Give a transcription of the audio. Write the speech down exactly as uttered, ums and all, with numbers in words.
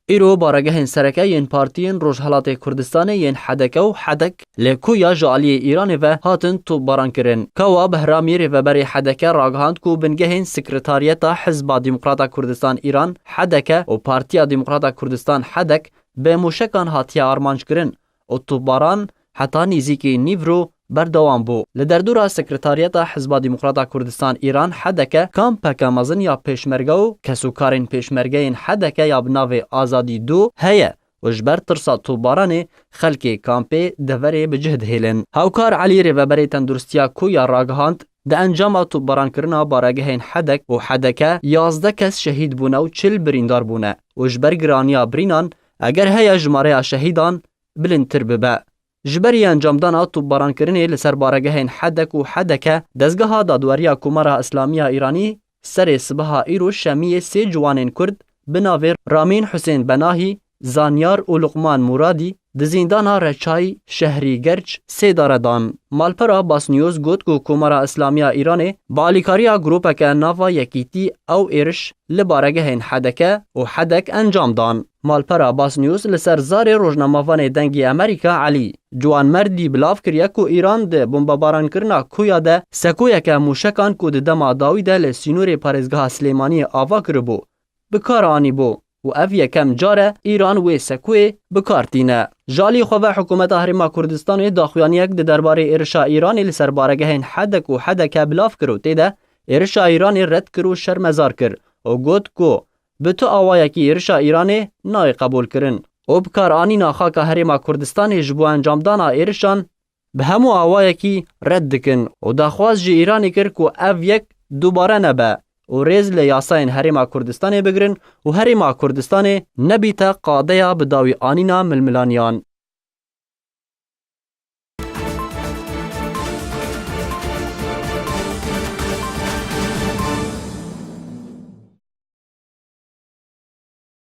Îro baregehên sereke yên partiyên Rojhelatê Kurdistanê yên H D K û H D K li Kuya ji aliyê Îranê ve hatin topbaran kirin. Kawa Behramî rêveberê H D K ragihand ku bingehên Sekretariyeta Hizba Demokrata Kurdistan Îran, H D K, û Partiya Demokrata Kurdistan, H D K, bi mûşekan hatiye armanc kirin û topbaran heta nêzîkî nîvro berdewam bû. Li derdora Sekretariyeta Hizba Demokrata Kurdistan Îran, H D K, kampeke mezin ya pêşmerge û kesûkarên pêşmergeyên H D K ya bi navê Azadî du heye û ji ber tirsa topbaranê xelkê kampê deverê bi cih dihêlin. Hewkar Elî, rêveberê tenduristiya Kuya, ragihand, di encama topbarankirina baregehên H D K û H D K yazdeh kes şehîd bûne û çil birîndar bûne û ji ber giraniya birînan, eger heye jimareya şehîdan bilindtir bibe. Ji ber encamdana topbarankirinê li ser baregehên H D K û H D K, dezgeha dadweriya Komara Îslamî ya Îranî serê sibeha îro şemiyê sê ciwanên Kurd bi navê Ramîn Husên Benahî, Zanyar û Luqman Muradî di zîndana Reçay Şehrî Gerç sêdare dan. Malpera Basniyûz got ku Komara Îslamî ya Îranê bi alîkariya grûpeke nava Yekîtî ew êriş li baregehên H D K û H D K encam dan. Malpera Basniyûz li ser zarê rojnamevanê Dengê Amerîka Elî Ciwanmerdî belav kiriye ku Îran di bombebaran kirina Kuya de sekoyeke mûşekan ku di dema dawî de li sînorê parêzgeha Silêmaniyê ava kiribû, bi kar anîbû û ev yekem car e Îran wê sekoyê bi kar tîne. Ji alî xwe ve Hikûmeta Herêma Kurdistanê daxuyaniyek di derbarê êrişa Îranê li ser baregehên H D K û H D K belav kir û tê de êrişa Îranê red kir û şermezar kir û got ku bi tu awayekî êrişa Îranê nayê qebûlkirin û bi kar anîna xaka Herêma Kurdistanê ji bo encamdana êrişan bi hemû awayekî red dikin û daxwaz ji Îranê kir ku ev yek dubare nebe û rêz li yasayên Herêma Kurdistanê bigirin û Herêma Kurdistanê nebîte qadeya bi dawî anîna milmilaniyan.